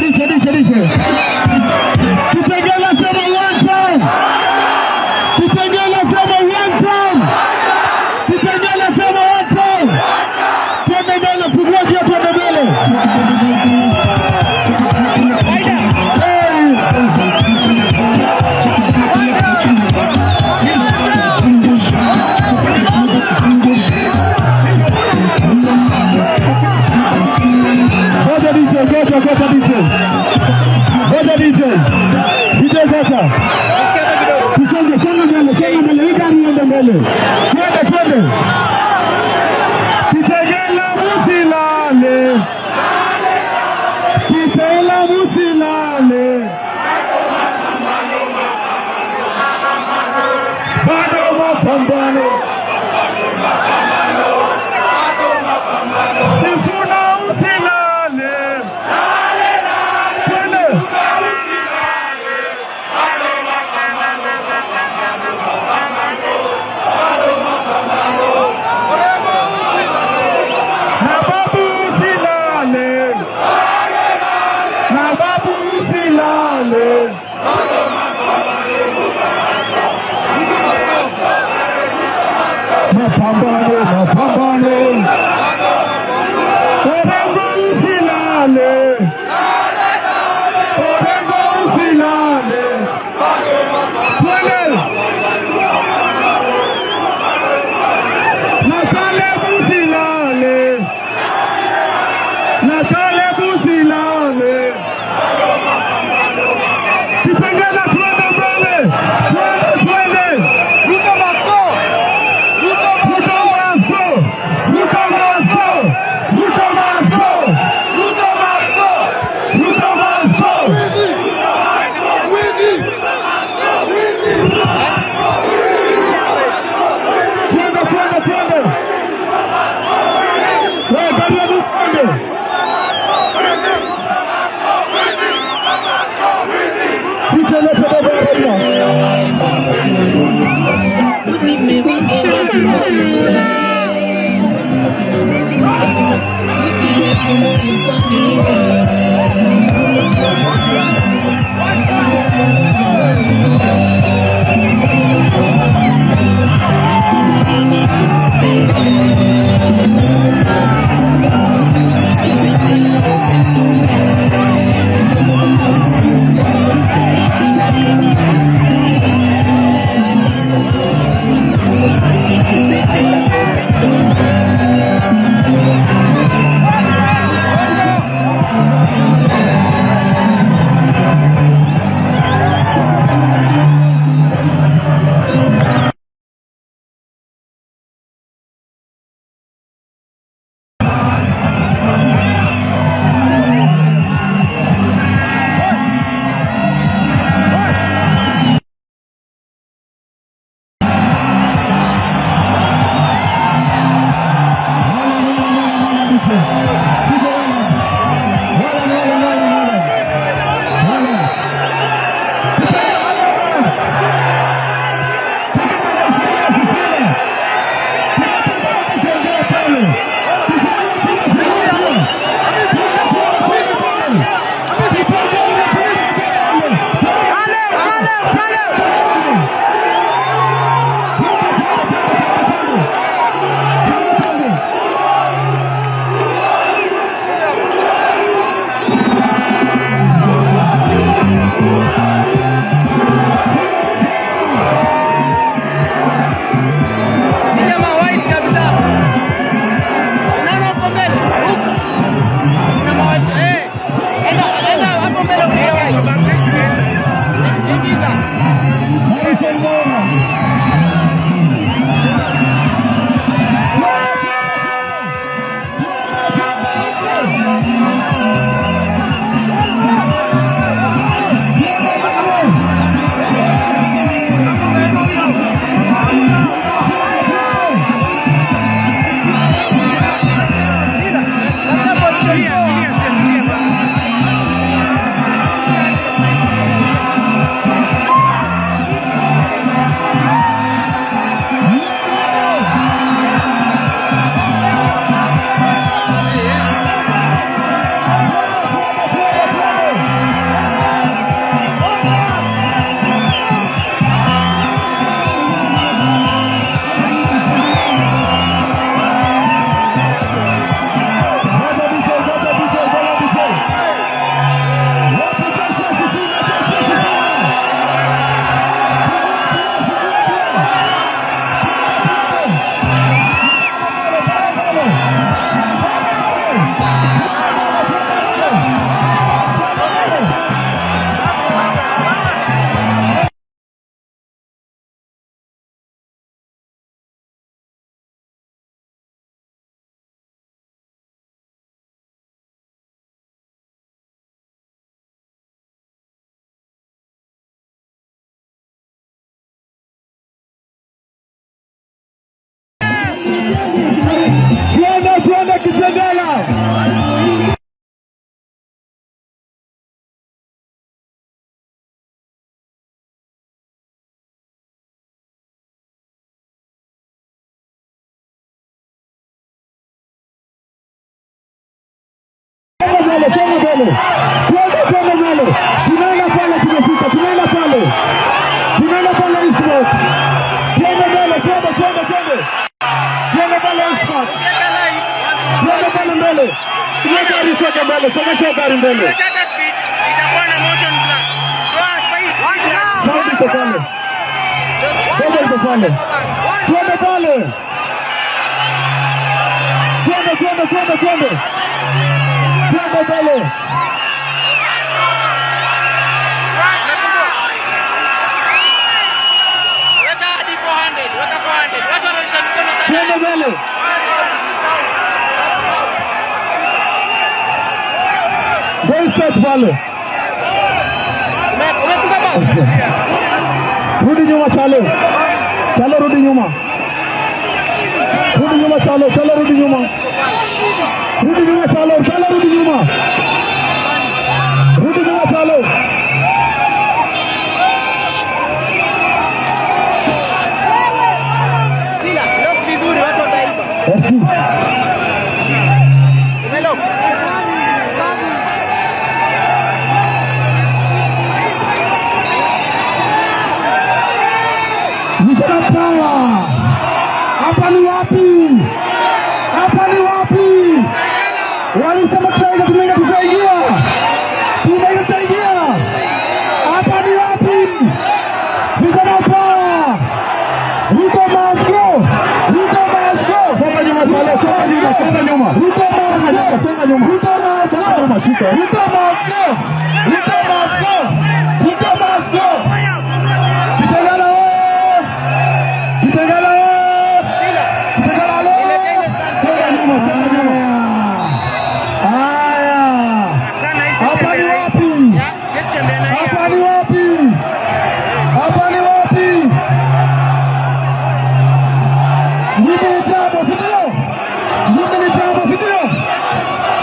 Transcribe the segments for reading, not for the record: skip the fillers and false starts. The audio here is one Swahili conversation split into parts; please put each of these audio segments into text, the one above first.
DJ, DJ, DJ. Kitengela sema one time. Kitengela sema one time. Kitengela sema one time. Twende mbele, fungua njia, twende mbele. Hey. Ngoja DJ, ngoja, ngoja DJ. Ngoja DJ. DJ ngoja. Tusonge, songa mbele, songa mbele. Hii gari iende mbele. Twende, twende. Kitengela musilale. Kitengela musilale. Bado mapambano. Sifuna usilale. Twende. Na babu usilale. Na babu usilale. Mapambano, mapambano. Orengo usilale. Orengo usilale. Twende. Natale usilale. Natale usilale. Kitengela twende mbele. Twende, twende. Ruto must go! Ruto must Ruto must go! Ruto must go! Ruto must go! Ruto must go! Ruto must go! Wizi! Wizi! Twende, twende, twende! Wewe gari ya twende! Picha lete baba ya Raila. mbele, songa mbele. Twende, twende mbele. Tunaenda pale, tumefika, tunaenda pale. Tunaenda pale Eastport. Twende mbele, twende, twende, twende. Twende pale Eastport. Twende pale mbele. Hiyo gari songa mbele, songesha gari mbele. Shutter speed itakuwa na motion blur. Toa space. Sound iko pale. Bomba iko pale. Twende pale. Twende, twende, twende, twende. Twende pale. Unafungua. Weka hadi 400, weka 400. Watu wanarusha mikono sana. Twende mbele. Go straight pale. Umefunga bao? Rudi nyuma, Chalo. Chalo, rudi nyuma. Rudi nyuma, Chalo. Chalo, rudi nyuma. Rudi nyuma, Chalo. Chalo, rudi nyuma. Rudi nyuma, Chalo. Sila, lock vizuri, watu wataiba. Merci. Umelock. Vijana power. Hapa ni wapi? Hapa ni wapi? Walisema tutaingia, tumeingia, tutaingia. Tumeingia, tutaingia. Hapa ni wapi? Vijana power. Ruto must go. Ruto must go. Songa nyuma, Chalo, songa nyuma, songa nyuma. Ruto must go. Songa nyuma. Ruto must go. Nyuma, shika. Ruto must go. Ruto must go. Ruto must go. Kitengela oye! Kitengela oye! Kitengela alo! Songa nyuma, songa nyuma. Haya. Hapa ni wapi? Hapa ni wapi? Hapa ni wapi? Mimi ni jambo, si ndio? Mimi ni jambo, si ndio?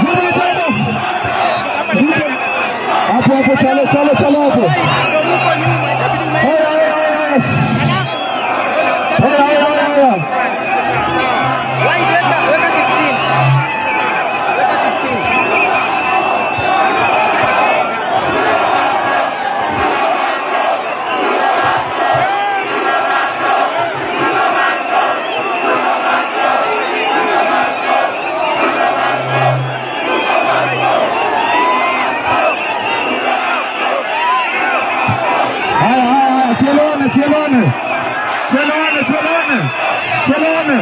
Mimi ni jambo. Hapo hapo, Chalo, Chalo, Chalo hapo. Haya, haya, haya, haya. Haya, haya, haya, haya. Wide, weka, weka 16. Weka 16. Haya, haya, haya, tuelewane, tuelewane. Tuelewane, tuelewane. Tuelewane.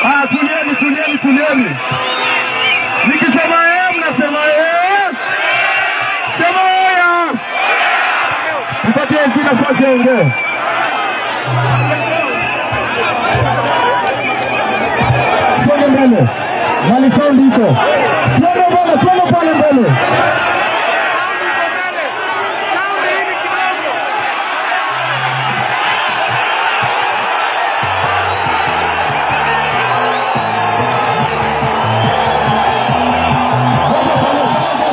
Haya, tulieni, tulieni, tulieni. Nikisema eh, mnasema eh. Sema oya. Tupatie SG nafasi aongee. Songe mbele. Mali sound iko. Twende mbele, twende pale mbele. Sound hivi kidogo.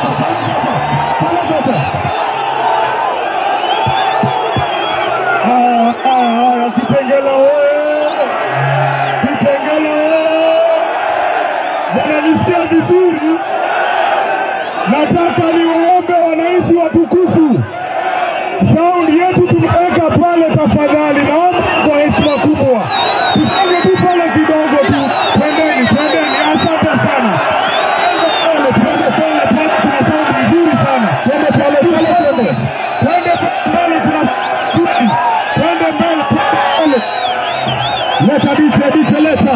Pale gota. Haya, haya, haya, Kitengela oye! Kitengela oye! Mnanisikia vizuri? Nataka niwaombe wananchi watukufu, sound yetu tumeweka pale, tafadhali naomba kwa heshima kubwa tusonge tu pale kidogo tu, twendeni, twendeni. Asante sana. Twende pale, twende pale, pale kuna sound nzuri sana. Twende pale, twende twende, twende mbele, kuna nzuri. Twende mbele, twende mbele. Leta DJ, DJ leta.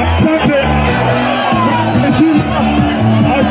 Asante. Heshima. Pale.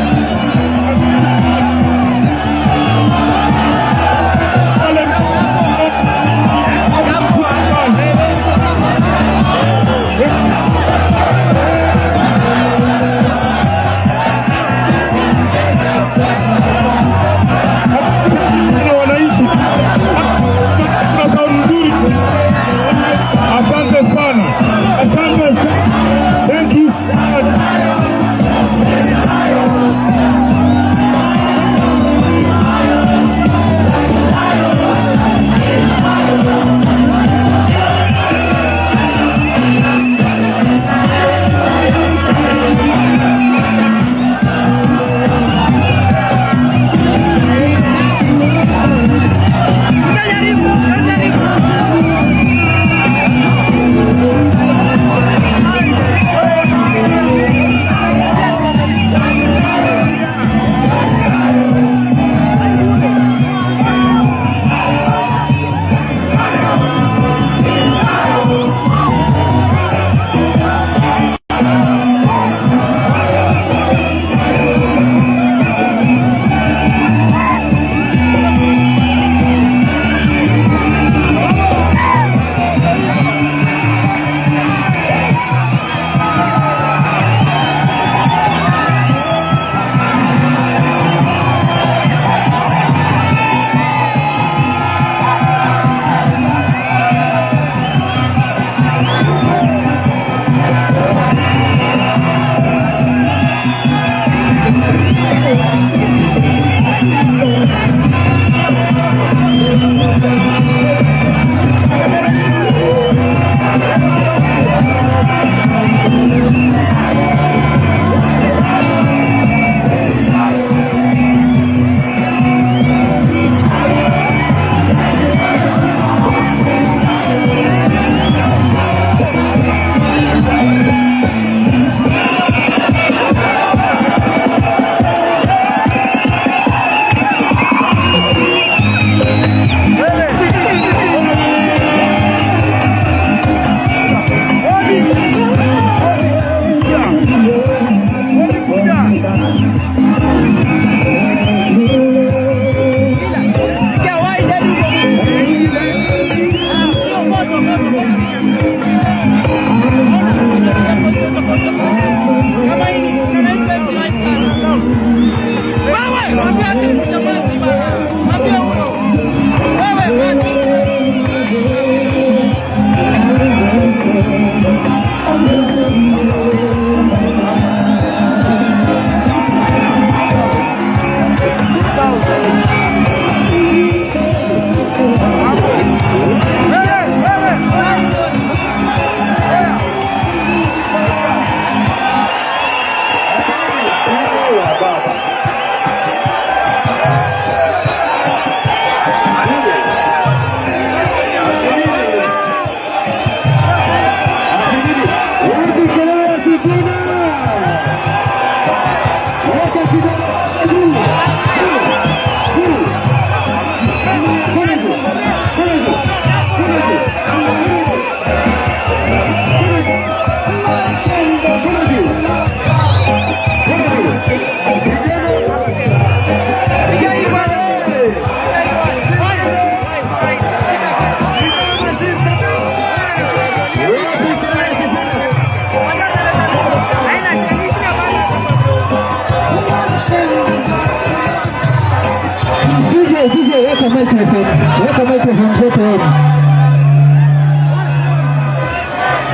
Microphone, weka microphone zote on.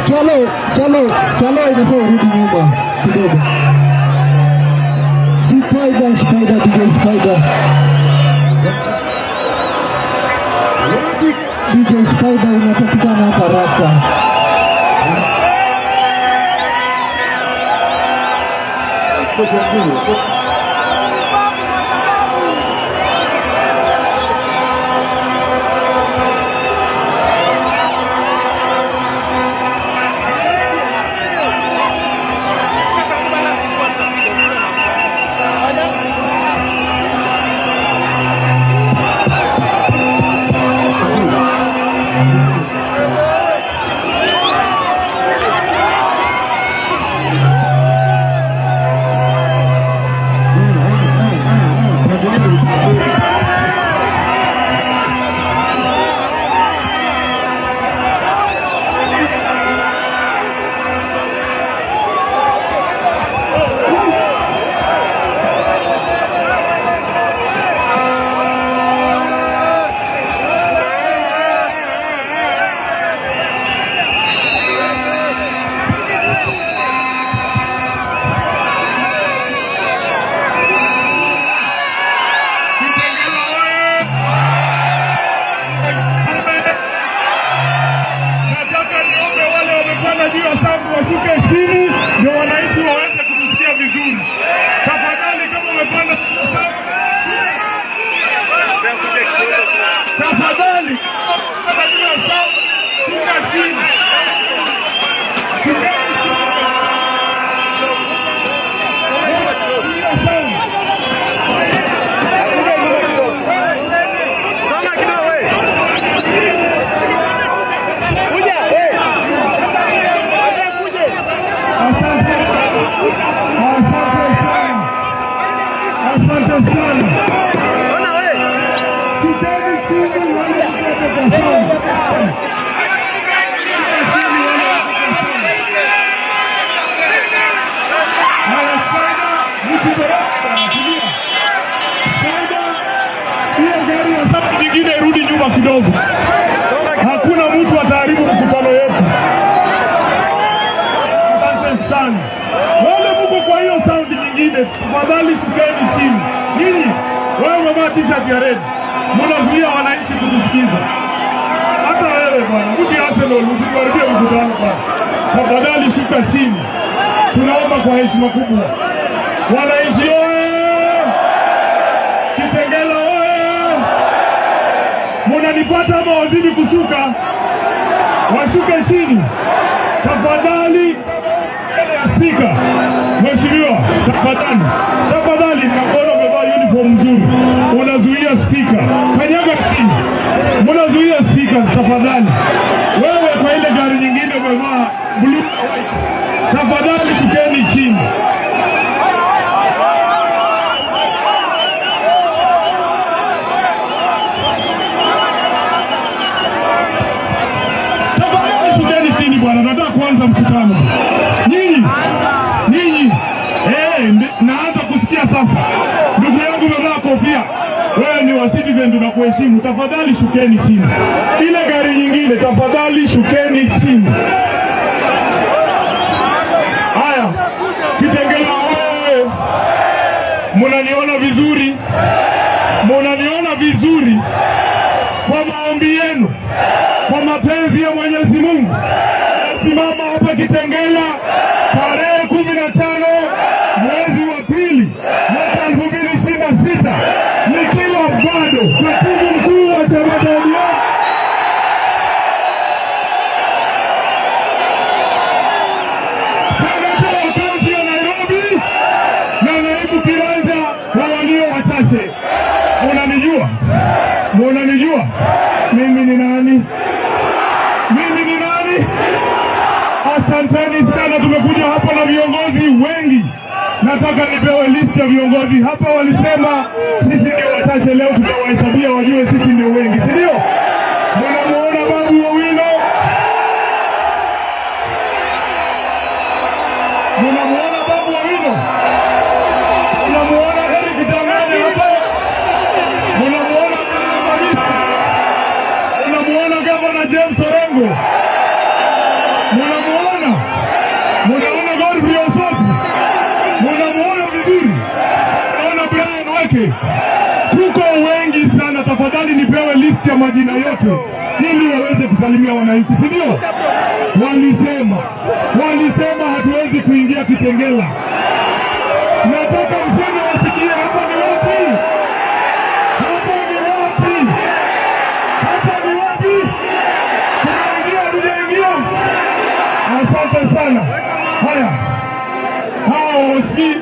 Chalo, chalo, chalo, inafaa urudi nyuma kidogo. Spider, Spider, DJ Spider. DJ Spider, unapatikana hapa haraka. Nataka niombe wale wamepanda juu ya sound washuke chini ndio wananchi waweze kutusikia vizuri. Tafadhali, kama umepanda sound, tafadhali kama juu ya sound, shuka chini. Shukeni chini. Juu ya sound. Soma kidogo wewe. Kuja. Asante, asante sana, asante sana. Ona wewe. Shukeni chini wale mtoto kwa sound. Shuka chini wale wako kwa sound. Haya, Spider, mtu bora, tulia. Spider, hiyo gari ya sound nyingine irudi nyuma kidogo. Hakuna mtu ataharibu mkutano yetu. Asante sana. Wale mko kwa hiyo sound nyingine, tafadhali shukeni chini. Nyinyi, wewe umevaa t-shirt ya red, mnazuia wananchi kutusikiza. Hata wewe bwana, mtu ya Arsenal, usituharibie mkutano bwana. Tafadhali shuka chini. Tunaomba kwa heshima kubwa. Wananchi oye! Kitengela oye! Munanipata ama wazidi kushuka? Washuke chini tafadhali. Mbele ya spika, mheshimiwa, tafadhali, tafadhali, nakuona umevaa uniform nzuri, unazuia spika, kanyaga chini, munazuia spika tafadhali. Wewe kwa ile gari nyingine umevaa blue na white, tafadhali shukeni chini. Tafadhali shukeni chini bwana, nataka kuanza mkutano. Nyinyi nyinyi, naanza kusikia sasa. Ndugu yangu umevaa kofia, wewe ni wa Citizen, tunakuheshimu. Tafadhali shukeni chini. Ile gari nyingine, tafadhali shukeni chini. Haya, Kitengela oye! Munaniona vizuri? Munaniona vizuri? Kwa maombi yenu, kwa mapenzi ya Mwenyezi Mungu, simama hapa Kitengela tarehe 15 mwezi wa pili mwaka 2026 nikiwa bado katibu mkuu wa chama cha ODM. Seneta wa kaunti ya Nairobi na naibu kiranja wa walio wachache. Munanijua? Munanijua? Mimi ni nani? Mimi ni nani? Asanteni sana, tumekuja hapa na viongozi wengi. Nataka nipewe list ya viongozi hapa. Walisema sisi ndio wachache, leo tutawahesabia wajue sisi ndio wengi, si ndio? Munamuona Babu Owino, munamuona Babu Owino, munamuona Eric Changanya hapa, munamuona Bwana Hamisi. Wanawake tuko wengi sana. Tafadhali nipewe list ya majina yote ili waweze kusalimia wananchi, si ndio? Walisema hatuwezi kuingia Kitengela. Nataka mseme wasikie, hapa ni wapi? Hapa ni wapi? Hapa ni wapi? Tunaingia, hatujaingia? Asante sana. Haya, hawa wasikii,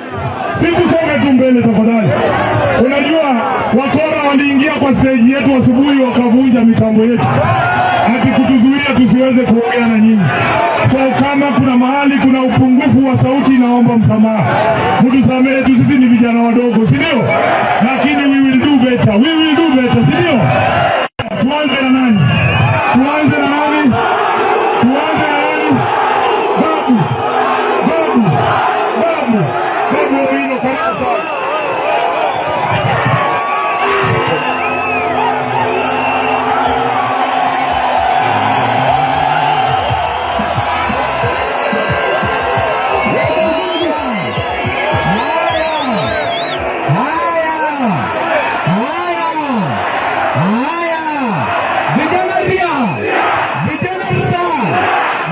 si tusonge tu mbele tafadhali. Unajua wakora waliingia kwa stage yetu asubuhi wakavunja mitambo yetu, ati kutuzuia tusiweze kuongea na nyinyi. So kama kuna mahali kuna upungufu wa sauti, naomba msamaha, mtusamehe tu, sisi ni vijana wadogo, si ndio? Lakini we will do better, we will do better, si ndio? Tuanze na nani? Tuanze na nani? Tuanze na nani? Babu, Babu, Babu, Babu Owino, karibu sana. Haya, haya, haya, vijana ria, vijana ra,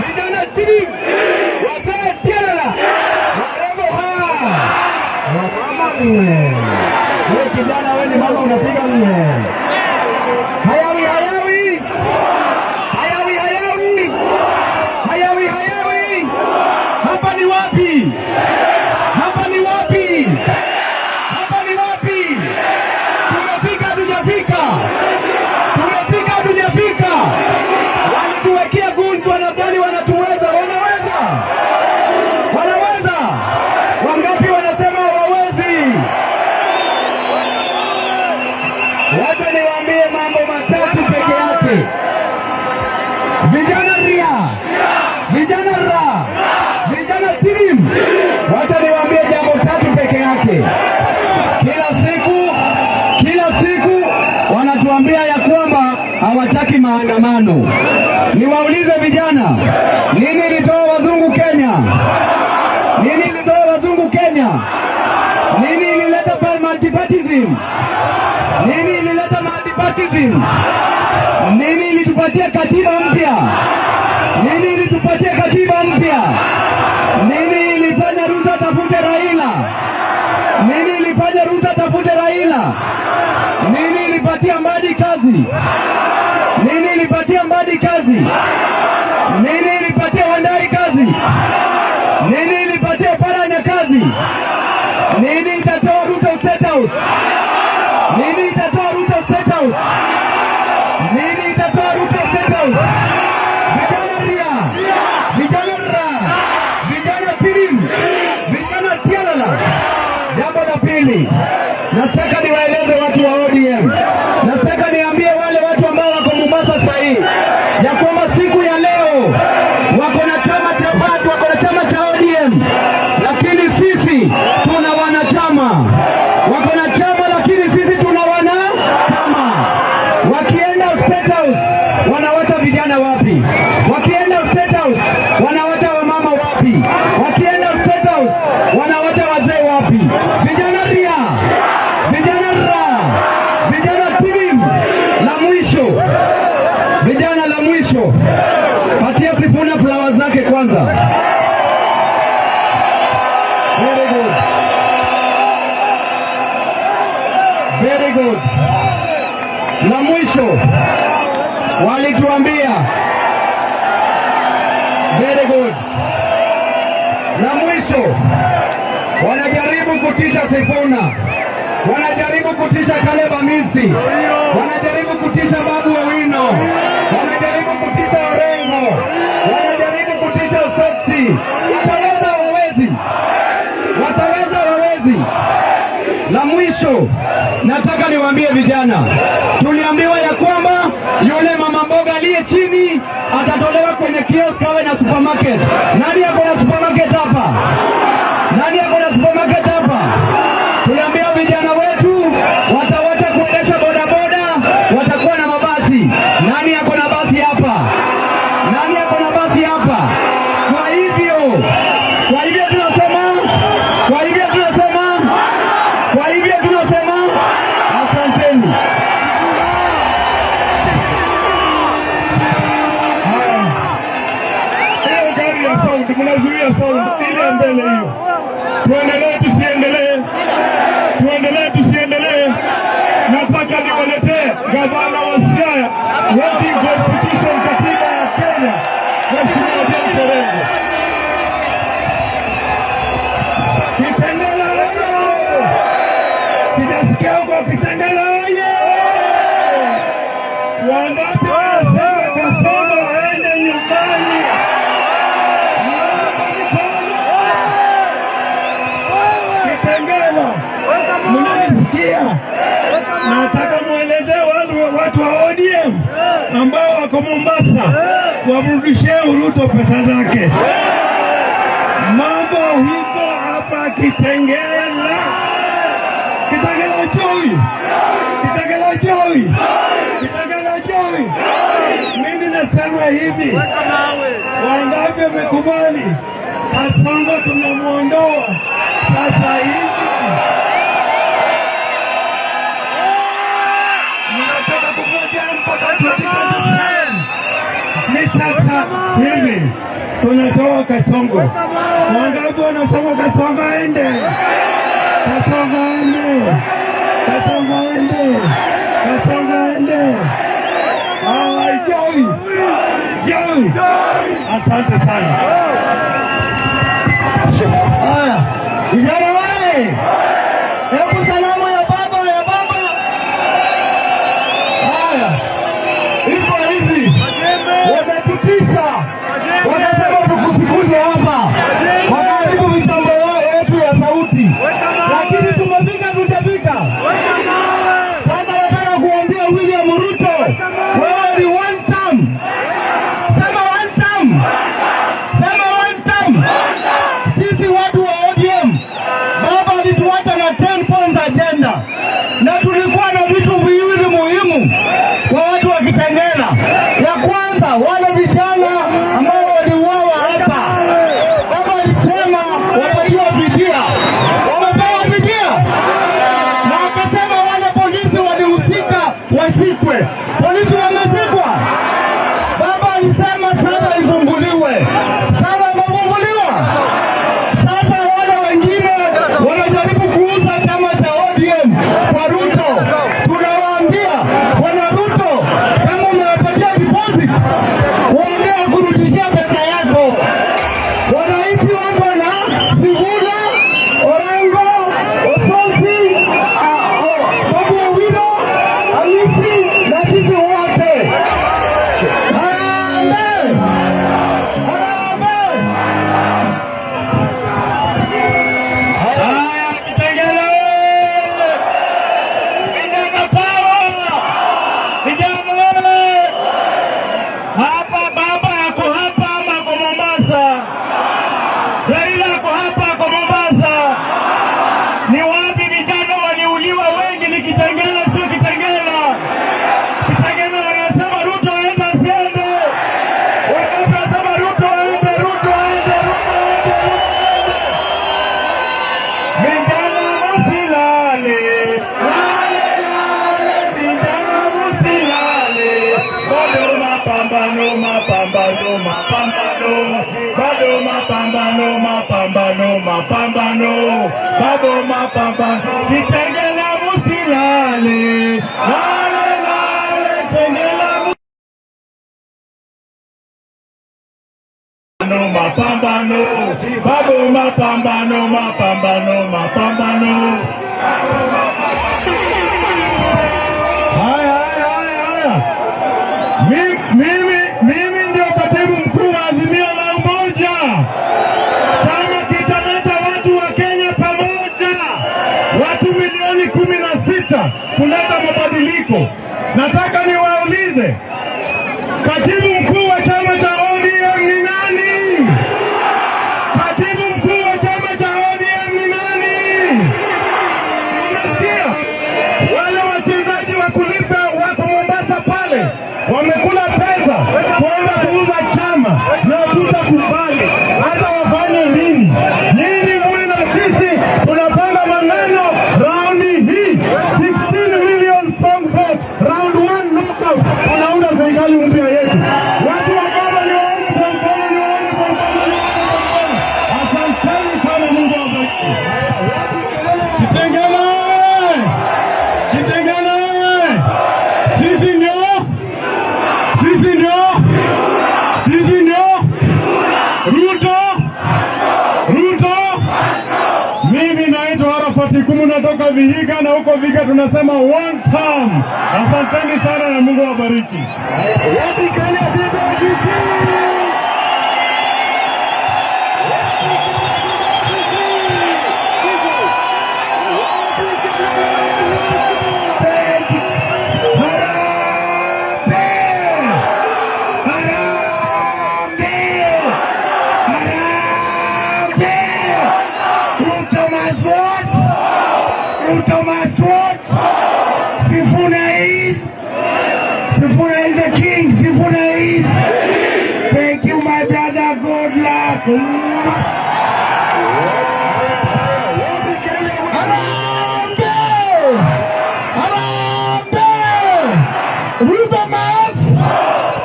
vijana tibi, wazee tialala, warembo ha, wamama mwe, wewe kijana, wewe ni mama unapiga mwe, hayawi hayawi, hayawi hayawi, hayawi hayawi, hapa ni wapi? Hapa ni wapi? Hapa ni wapi? Tumefika hatujafika? Tumefika hatujafika? Walituwekea gunzu, wanadhani wanatuweza. Wanaweza? Wanaweza? Wangapi wanasema hawawezi? Wacha niwaambie mambo matatu peke yake. Vijana ria, vijana ra, vijana tirim. Wacha niwaambie jambo tatu peke yake. Kila siku wanatuambia ya kwamba hawataki maandamano. Niwaulize vijana, nini ilitoa wazungu Kenya? Nini ilitoa wazungu Kenya? Nini ilileta multipartyism? Nini ilileta multipartyism? Nini ilitupatia katiba mpya? Nini ilitupatia katiba mpya? Nini ilifanya Ruto atafute Raila? Nini ilifanya Ruto atafute Raila? Nini ilipatia Mbadi kazi? Nini ilipatia Mbadi kazi? Nini ilipatia Wandayi kazi? Nini ilipatia Paranya kazi? Nini itatoa Ruto State House? Nini itatoa Ruto State House? Nini itatoa Ruto State House? Vijana ria, vijana ra, vijana tirim, vijana tialala. Jambo la pili, nataka niwaeleze watu wa ODM, nataka niambie wale watu ambao wako Mombasa sasa hii ya kwamba siku ya leo wako na chama cha watu, wako na chama cha ODM, lakini sisi tuna wanachama. Wako na chama lakini sisi tuna wanachama. Wakienda State House wanawacha vijana wapi? Wakienda State House wanawacha wamama wapi? Wakienda State House wanawacha wazee wapi? Vijana ria, vijana ra, vijana tirim. La mwisho, vijana, la mwisho, patia Sifuna flower zake kwanza. Very good. Very good. La mwisho walituambia, very good. La mwisho wanajaribu kutisha Sifuna, wanajaribu kutisha Caleb Amisi, wanajaribu kutisha Babu Owino, wanajaribu kutisha Orengo, wanajaribu kutisha Osotsi. Wataweza hawawezi? Wataweza hawawezi? La mwisho nataka niwaambie vijana, tuliambiwa ya kwamba yule mama mboga aliye chini atatolewa kwenye kiosk awe na supermarket. Nani ako na supermarket hapa? Nani ako na supermarket hapa? Tuliambiwa vijana wetu watawacha kuendesha bodaboda, watakuwa na mabasi. Nani ako na basi hapa? Nani ako na basi hapa? Kwa hivyo tunasema, kwa hivyo tunasema, kwa hivyo tunasema Mnazuia sound ile ya mbele hiyo. Tuendelee tusiendelee? Tuendelee tusiendelee? Nataka niwaletee gavana wa Siaya, working constitution, katiba ya Kenya, Mheshimiwa James Orengo. Kitengela oye! Sijasikia huko Kitengela oye! Wangapi wanasema Kasongo aende nyumbani? Nione mikono. Kitengela, mnanisikia? Nataka muelezee watu wa ODM ambao wako Mombasa wamrudishie Ruto pesa zake. Mambo hiko hapa Kitengela. Kitengela joy! Kitengela joy! Kitengela joy! Mimi nasema hivi, wangapi wamekubali Kasongo tunamwondoa sasa hivi? Mnataka kungojea mpaka 2027? Ni sasa hivi tunatoa Kasongo. Wangapi wanasema Kasongo aende? Kasongo aende! Kasongo aende! Kasongo aende! Haya, joy! Joy! Asante sana. Haya, vijana wale, hebu salamu ya baba ya baba. Haya, iko hivi, wametutisha, wakasema tukusikuje hapa, wakaharibu mitambo yetu ya sauti, lakini tumefika, tujafika. Sasa nataka kuambia William Ruto, wewe ni one term. Sema one term. Sema one term. Sisi watu wa ODM, baba alituacha na 10 points agenda, na tulikuwa na vitu viwili muhimu kwa watu wa Kitengela. Ya kwanza, wale vijana ambao waliuawa hapa, baba alisema wapatiwe fidia, wamepewa fidia, na akasema wale polisi walihusika washikwe. Polisi wameshikwa. Baba alisema sasa ifunguliwe, sasa imefunguliwa. Sasa wale wengine wanajaribu kuuza chama cha ODM kwa Ruto. Tunawaambia, Bwana Ruto, kama umewapatia deposit, waambie kurudishia pesa yako. Wananchi wako na Sifuna, Orengo, Osotsi, Babu Owino, Hamisi na sisi wote. Harambee! Harambee! Haya, Kitengela oye! Vijana power! Vijana oye! Hapa baba ako hapa ama ako Mombasa? Raila ako hapa, ako Mombasa? Ni wapi vijana waliuliwa wengi? Ni Kitengela, sio Kitengela? Kitengela wanasema Ruto aende asiende? Wangapi wanasema Ruto aende, Ruto aende, Ruto aende, Ruto aende? Vijana musilale, lale lale, vijana musilale, bado mapambano, mapambano, mapambano, bado mapambano, mapambano, mapambano, bado mapambano. Kitengela musilale, lale lale, Kitengela mapambano, bado mapambano, mapambano, mapambano. Haya, haya, haya, haya. Mimi ndio katibu mkuu wa Azimio la Umoja. Chama kitaleta watu wa Kenya pamoja, watu milioni 16 kuleta mabadiliko. Nataka niwaulize, katibu mkuu wa chama cha ODM ni nani? Katibu mkuu wa chama cha ODM ni nani? Unasikia? Wale wachezaji wa kulipa wako Mombasa pale wamekula pesa kwenda kuuza chama, na tutakubali hata wafanye nini. Nyinyi muwe na sisi, tunapanga maneno raundi hii 16 million strong vote, round one knockout, tunaunda serikali mpya yetu. Watu wa baba, niwaone kwa mkono, niwaone kwa mkono, niwaone kwa mkono. Natoka Vihiga na huko Vihiga tunasema one term. Asanteni sana na Mungu awabariki. Wapi kelele ya seneta wa Kisii? Wapi kelele ya seneta wa Kisii? Wapi Harambee! Harambee! Harambee! Ruto must what? Ruto must what? Sifuna is? Sifuna is the king. Sifuna is. Thank you, my brother. Good luck. Wapi kelele ya Harambee! Harambee! Ruto must!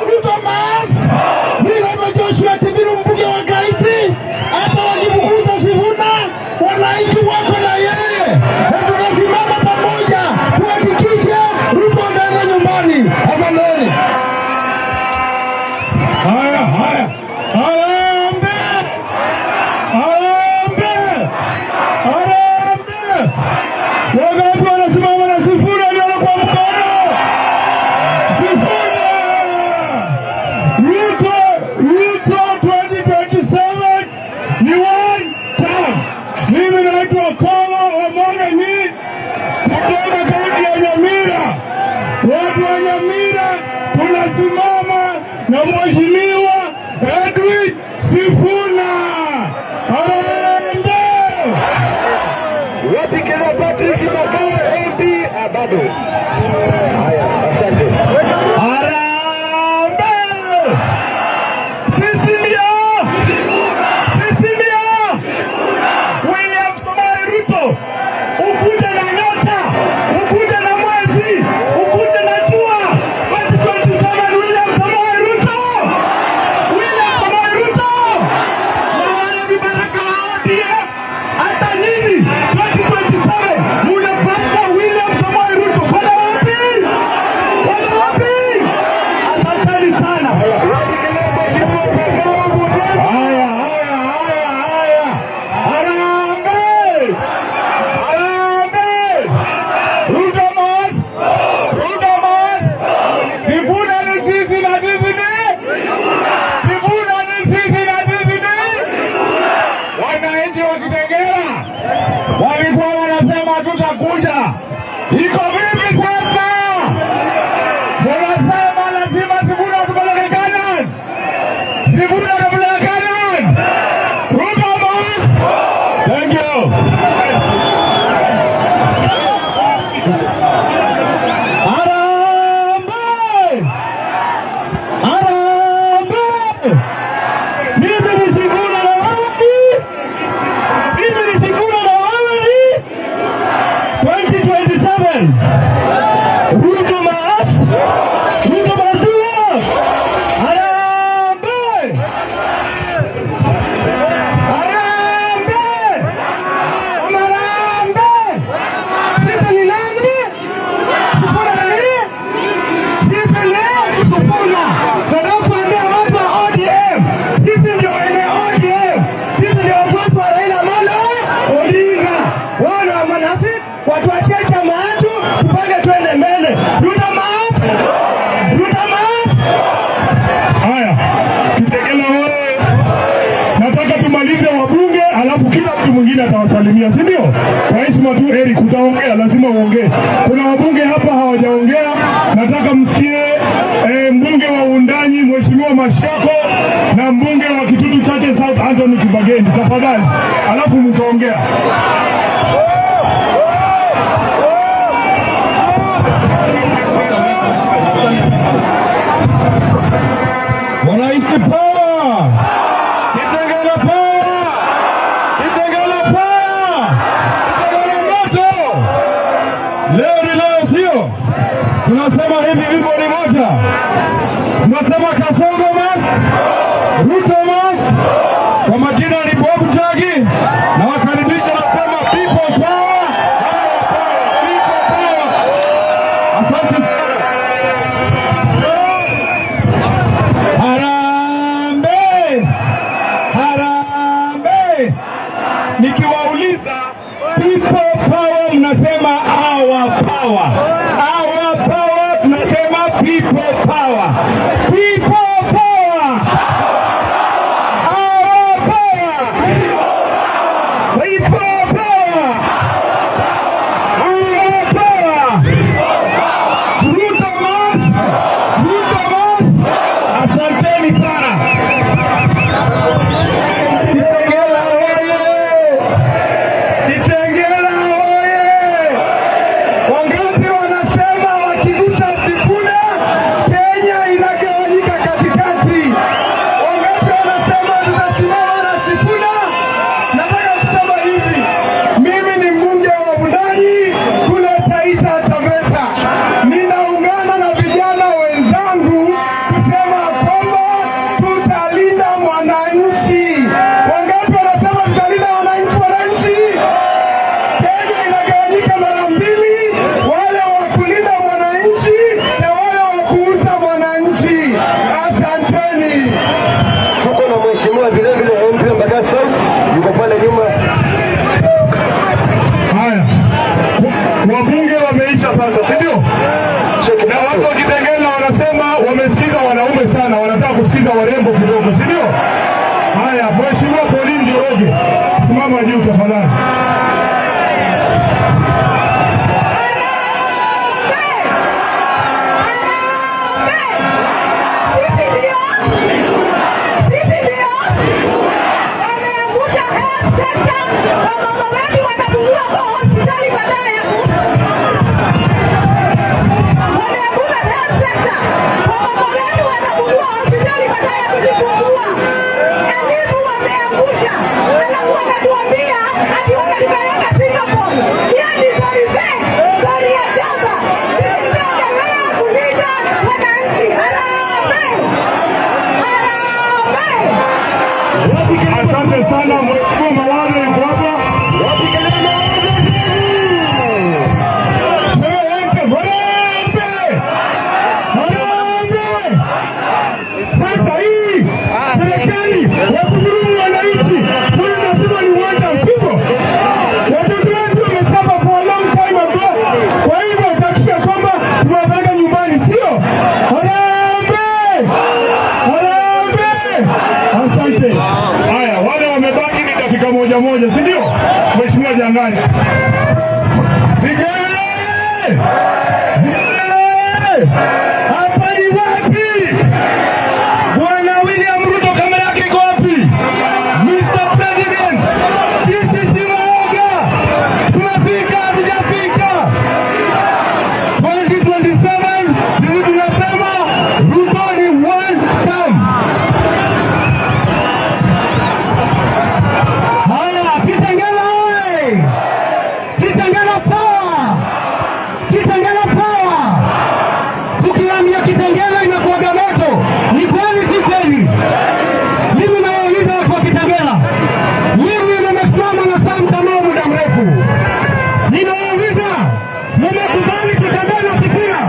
Ruto must! Mimi naitwa Joshua Kibiru, mbunge wa Kaiti. Hata wakifukuza Sifuna, wananchi wako na yeye, na tunasimama pamoja tuhakikishe Ruto anaenda nyumbani. Asanteni. Haya, haya. Harambee! Harambee! Harambee! Wangapi wanasimama na Sifuna nione kwa mkono? Sifuna! Ruto, Ruto 2027 ni one term. Mimi naitwa Komo Omongenyi kutoka kaunti ya Nyamira. Watu wa Nyamira tunasimama na Mheshimiwa Edwin Sifuna. Harambee! Wapi kelele Patrick Makau MP? Ah, bado. Haya, asante. Harambee! Sisi ndio, sisi ndio William Samoei Ruto, ukuje na nyota, ukuje na mwezi, ukuje na jua. 2027 William Samoei Ruto, William Samoei Ruto, na wale vibaraka wa ODM, hata nyinyi 2027 munafuata William Samoei Ruto kwenda wapi? Kwenda wapi? Asanteni sana. Wapi kelele Mheshimiwa Makau Mutungi? Haya, haya, haya, haya. Harambee! Harambee! Ruto must! Ruto must! Sifuna ni sisi na sisi ni? Sifuna ni sisi na sisi ni? Wananchi wa Kitengela walikuwa wanasema tutakuja. Iko vipi sasa? Munasema lazima Sifuna tupeleke Canaan. Sifuna tupeleke Canaan. Ruto must. Thank you. Harambee! Harambee! Mimi ni Sifuna na wewe ni? Mimi ni Sifuna na wewe ni? 2027. Ruto must. Ruto must do what? Harambee! Harambee! Harambee! Sisi ni nani? Sifuna ni nini? Sisi ni Sifuna. Tunapoambia watu wa ODM, sisi ndio wenye ODM. Sisi ndio wafuasi wa Raila Amolo Odinga. Wao ni wanafiki, watuachie chama yetu tupange twende mbele. Ruto must! Ruto must! Haya, Kitengela wewe. Nataka tumalize wabunge, alafu kila mtu mwingine atawasalimia, si ndio? Kwa heshima tu, Eric, utaongea, lazima uongee. Kuna wabunge hapa hawajaongea, nataka msikie mbunge wa Wundanyi Mheshimiwa Mashako na mbunge wa Kitutu Chache South Anthony Kibageni, tafadhali, alafu mtaongea. Wananchi power! Kitengela power! Kitengela power! Kitengela moto! Leo ni leo, sio? Tunasema hivi, wimbo ni moja. Tunasema Kasongo must, Ruto must. Kwa majina ni Bob Njagi na wakaribisha, nasema people power, power, power, people power. Asante sana. Harambee! Harambee! Nikiwauliza people power mnasema People power. People power. Our power. People power. Our power. Ruto must. Ruto must. Asanteni sana. Kitengela oye! Kitengela oye! Wangapi wanasema wakigusa Sifuna Kenya inagawanyika katikati? Wangapi wanasema tutasimama na Sifuna? Nataka kusema hivi, mimi ni mbunge wa Wundanyi kule Taita Taveta. Ninaungana na vijana wenzangu kusema kwamba tutalinda mwananchi. Wangapi wanasema tutalinda wananchi? Wananchi, Kenya inagawanyika mara mbili, wale wa kulinda mwananchi na wale wa kuuza mwananchi. Asanteni. Tuko na mheshimiwa vile vile MP Mbagala South yuko pale nyuma. Haya, wabunge wameisha sasa, si ndio? Na watu wa Kitengela wanasema wamesikiza wanaume sana, wanataka kusikiza warembo kidogo, si ndio? Haya, Mheshimiwa Pauline Njoroge, simama juu tafadhali. Sisi ndio wameangusha health sector, wamama wetu watapungua kwa hospitali badala ya wameangusha health sector, wamama wetu watapungua hospitali badala ya kujifungua. Elimu wameangusha, alafu wakatuambia ati wametupeleka Singapore. Hiyo ni story fake, story ya jaba. Sisi tutaendelea kulinda wananchi. Harambee! Harambee! Asante sana. Mheshimiwa Mawale yuko hapa. Harambee! Harambee! Sasa hii serikali ya kudhulumu wananchi, huyu nasema ni uwanja mkubwa. Watoto wetu wamesuffer for a long time ago. Kwa hivyo tuhakikishe kwamba tumewapeleka nyumbani, sio? Harambee! Harambee! Asante. Haya, wale wamebaki ni dakika moja moja, si ndio? Mheshimiwa Jangani. Vijana! Vijana! Hapa ni wapi? Bwana William Ruto kamera yake iko wapi? Mr. President, sisi si waoga. Tumefika, hatujafika. 2027 sisi tunasema Ruto ni one term. Haya, Kitengela oye! Kitengela power! Kitengela power! Tukiambia Kitengela inakuwaga moto, ni kweli si kweli? Mimi nawauliza watu wa Kitengela, mimi nimesimama na Sam Kamau muda mrefu, ninawauliza mumekubali kutembea na Sifuna?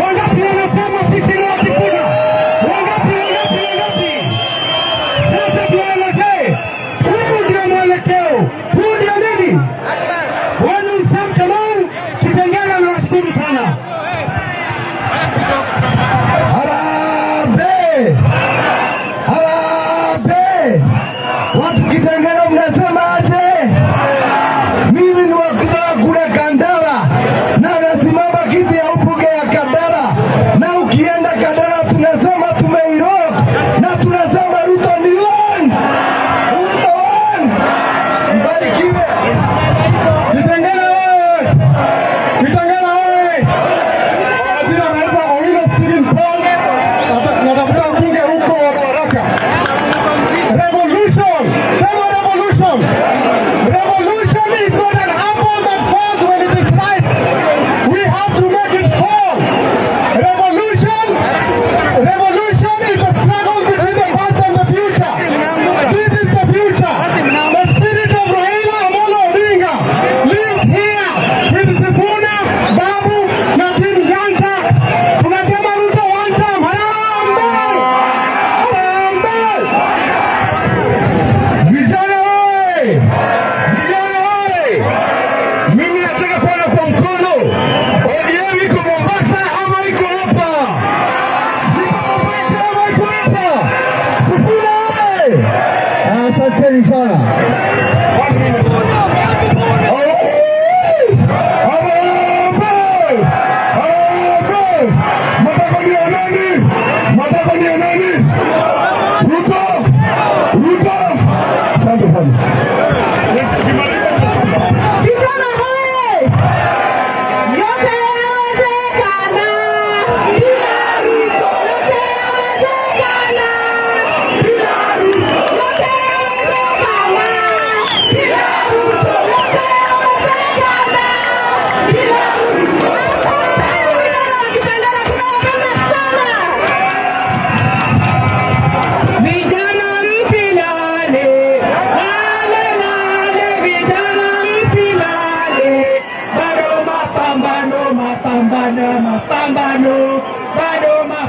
Wangapi wanasema sisi ni wa Sifuna? Wangapi, wangapi, wangapi? Sasa tuelekee. Huu ndio mwelekeo, huu ndio nini? Wenu Sam Kamau Kitengela, nawashukuru sana.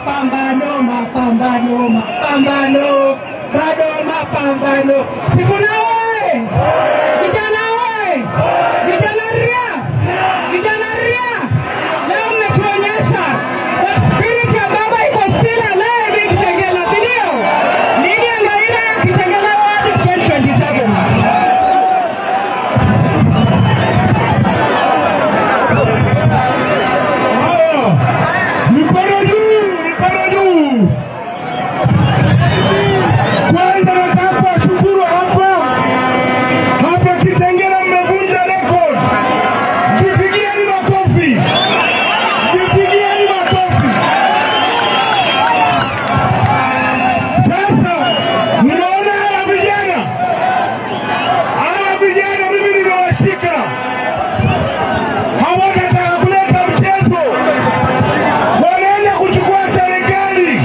Mapambano, mapambano, mapambano, bado mapambano. Sifuna oye! Vijana oye! Vijana ria! Vijana ria! Leo mmetuonyesha that spirit ya baba iko still alive in Kitengela, si ndio? Lilian Ngaira, Kitengela Ward 2027. Haya, mikono juu, mikono juu. Kwanza nataka kuwashukuru hapa Kitengela, mmevunja record. Jipigieni makofi, jipigieni makofi. Sasa mnaona hawa vijana mimi nimewashika, hawatataka kuleta mchezo, wanaenda kuchukua serikali.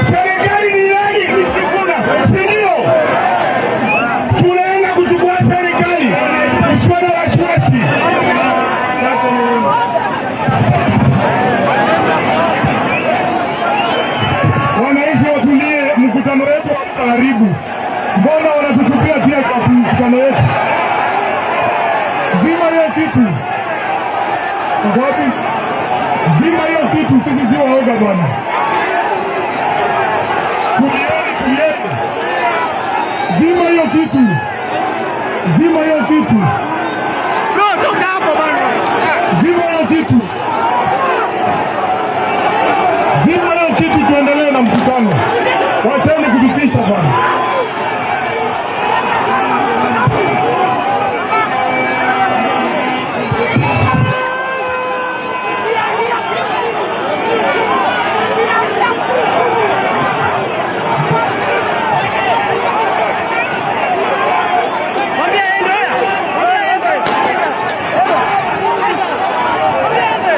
Serikali ni nani? Ni Sifuna, si ndio? Tunaenda kuchukua serikali, msiwe na wasiwasi. Sasa ni nini? Wananchi watulie, mkutano wetu karibu. Mbona wanatutupia tear gas mkutano wetu? Zima hiyo kitu. Wapi? Zima hiyo kitu, sisi si waoga bwana. Tulieni, tulieni. Zima hiyo kitu. Zima hiyo kitu. Bro, toka hapo bana. Zima hiyo kitu. Zima hiyo kitu, tuendelee na mkutano. Wacheni kututisha bwana. Mwambie aende. Mwambie aende. Mwambie aende.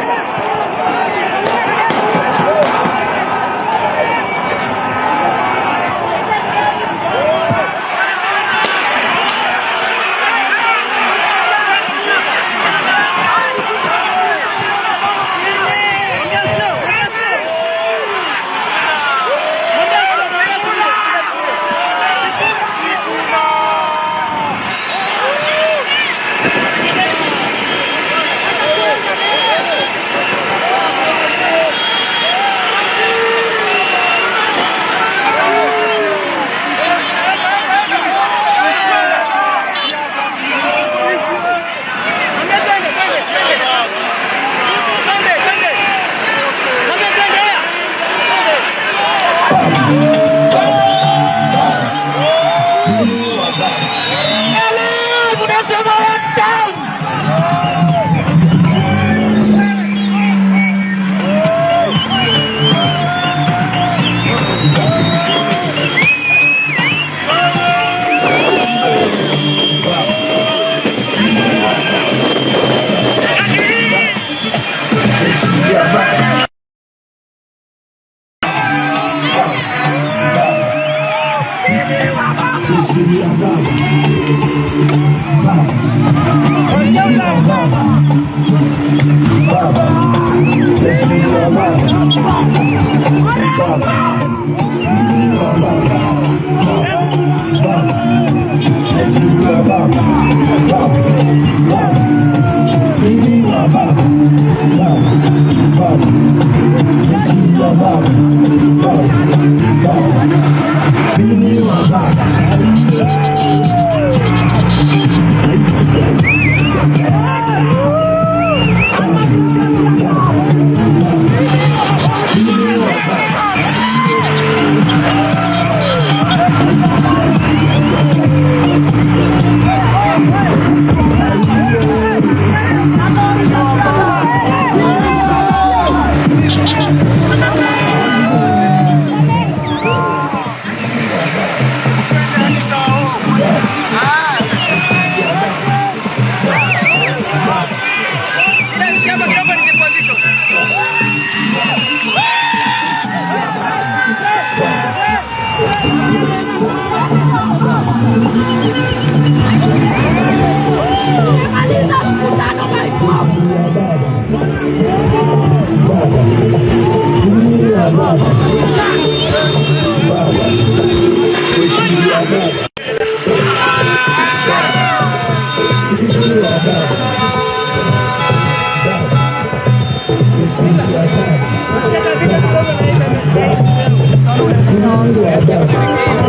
Mwambie twende, twende, twende. Twende, twende. Mwambie twende, oya. Twende. Ele, unasema one time. Thank you.